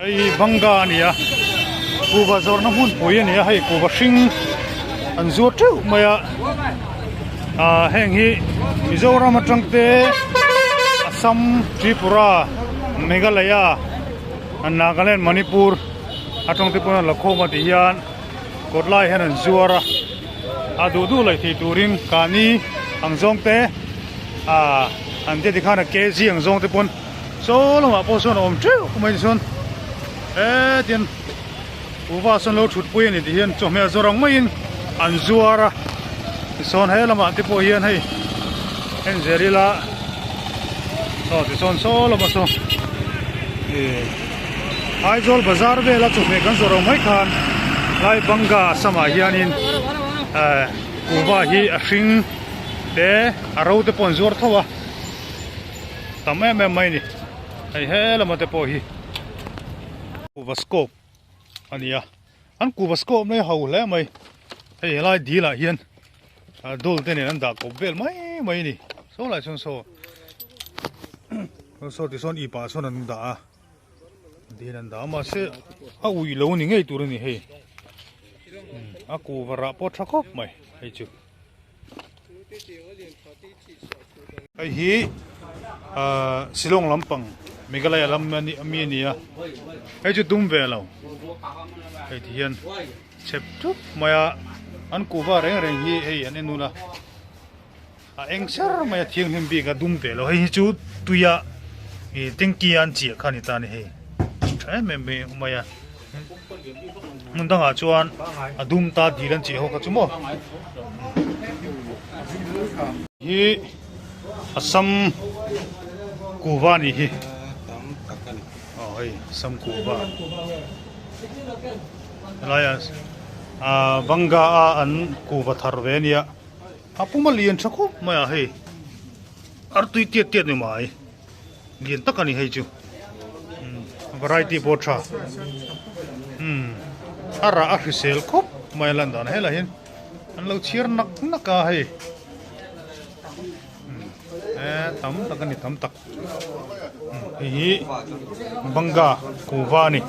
Hei hi Banga a ni a, kuhva zawrhna hmunpui a ni a, hei kuhva hring an zuar teuh mai a, ah heng hi Mizoram atang te Assam, Tripura, Meghalaya, Nagaland, Manipur atang te pawn an la khawm a ti hian kawt lai hian an zuar a, a duh duh laih thei turin kahni ang zawng te ah an tia tikhan a kg ang zawng te pawn. Saw lamah pawh sawn a awm teuh mai tichuan hetian kuhva sawn lo thut pui a ni tih hian chawhmeh zawr ang maiin an zuar a tichuan he lamah te pawh hian hei en zel ila aw tichuan saw lamah saw ih Aizawl bazar vela chawhmeh kan zawrh ang mai khan lai Banga Assam ah hianin eh kuhva hi a hring te a ro te pawh an zuar tho a. Tam em em mai a ni hei he lama te pawh hi kuhva scope a ni a an kuhva scope mai ho hle mai hei helai dil ah hian dul te nen an dah kawp vel mai mai a ni saw lai sawn saw saw ti sawn ip ah sawn an dah a dil an dah a mahse a uih lo ni ngei tur a ni hei a kuhva rah pawh tha khawp mai hei chu. Hei hi ahh Shillong lampang Meghalaya lam ami a ni a hei chu dum ve lo hei ti hian chep thup mai a an kuhva reng reng hi hei an en hun a a eng ser mai a thianghlim bik a dum ve lo hei hi chu tuia ih tanky a an chiah kha a ni ta a ni hei tha em em mai a. Hmun dangah chuan a dum ta dil an chih ho kha chu maw hi Assam kuhva a nih hi aw hei Assam kuhva helaiah ah Banga a an kuhva thar ve a nia a puma lian tha khawp mai a hei artui tiat tiat ni mai. Lian tak a ni hei chu variety pawh tha umm a rah a hrisel khawp mai a lan dan helai hian an lo chhiar nak nak a hei e tam tak a ni tam tak hei hi banga kuhva a ni.